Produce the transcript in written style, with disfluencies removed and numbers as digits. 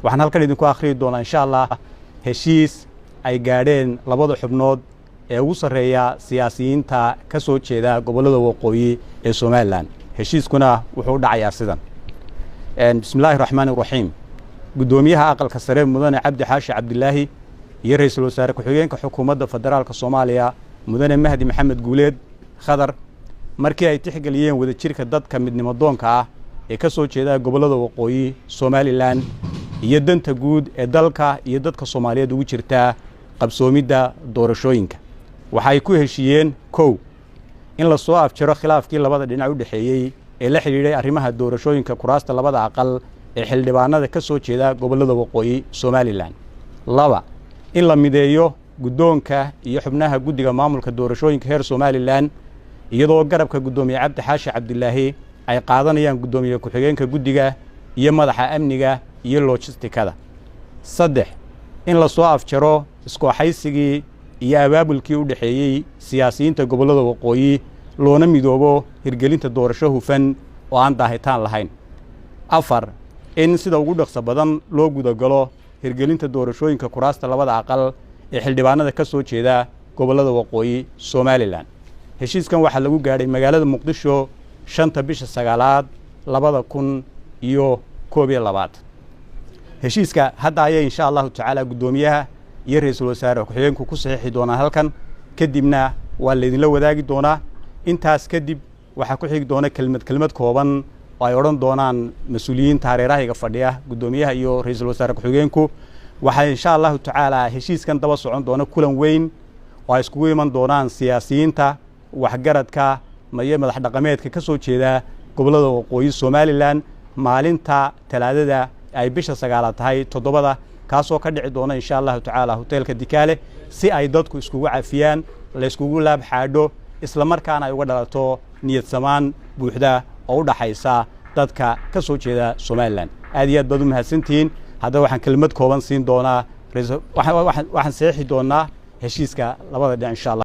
Waxaan halkan idinku akhriyi doonaa, insha Allah, heshiis ay gaadheen labada xubnood ee ugu sarreeya siyaasiyiinta ka soo jeeda gobollada waqooyi ee Somalilan. Heshiiskuna wuxuu u dhacayaa sidan: Bismillahi raxmaani raxiim. Guddoomiyaha Aqalka Sare, Mudane Cabdi Xaashi Cabdilaahi, iyo Ra-iisul Wasaare Ku-xigeenka Xukuumadda Federaalka Soomaaliya, Mudane Mahdi Maxamed Guuleed Khadar, markii ay tixgeliyeen wadajirka dadka midnimadoonka ah ee ka soo jeeda gobollada waqooyi Somalilan iyo danta guud ee dalka iyo dadka Soomaaliyeed ugu jirtaa qabsoomidda doorashooyinka, waxay ku heshiiyeen: 1, in la soo afjaro khilaafkii labada dhinac u dhexeeyey ee la xidhiidhay arrimaha doorashooyinka kuraasta labada aqal ee xildhibaanada ka soo jeeda gobollada waqooyi Somalilan. 2, in la mideeyo guddoonka iyo xubnaha guddiga maamulka doorashooyinka heer Somalilan, iyadoo garabka Guddoomiye Cabdi Xaashi Cabdilaahi ay qaadanayaan guddoomiye ku-xigeenka guddiga iyo madaxa amniga iyo lojistikada. 3, in la soo afjaro iskooxaysigii iyo abaabulkii u dhexeeyey siyaasiyiinta gobollada waqooyi, loona midoobo hirgelinta doorasho hufan oo aan daahitaan lahayn. 4, in sida ugu dhaqso badan loo gudagalo hirgelinta doorashooyinka kuraasta labada aqal ee xildhibaanada ka soo jeeda gobollada waqooyi Somalilan. Heshiiskan waxaa lagu gaadhay magaalada Muqdisho 5-ta bisha 9-aad 2021. Heshiiska hadda ayay, insha Allahu tacaala, guddoomiyaha iyo ra-iisul wasaare ku-xigeenku ku saxiixi doonaa halkan, kadibna waa laydinla wadaagi doonaa. Intaas kadib waxaa ku xigi doona kelmad kelmad kooban oo ay odhan doonaan mas-uuliyiinta hareerahayga fadhiya, guddoomiyaha iyo ra-iisul wasaare ku-xigeenku. Waxaa, insha Allahu tacaala, heshiiskan daba socon doona kulan weyn oo ay iskugu iman doonaan siyaasiyiinta, waxgaradka iyo madax dhaqameedka ka soo jeeda gobollada waqooyi Somalilan maalinta Talaadada ay bisha 9-aad tahay 7-da, kaasoo ka dhici doona, insha Allahu tacaala, hoteelka Dikaale, si ay dadku iskugu cafiyaan, layskugu laab xaadho, isla markaana ay uga dhalato niyad samaan buuxda oo u dhaxaysa dadka ka soo jeeda Somalilan. Aad iyo aad baad u mahadsantihiin. Haddaba waxaan kelmad kooban siin doonaa, waxaan saxiixi doonaa heshiiska labada dhinac, insha Allah.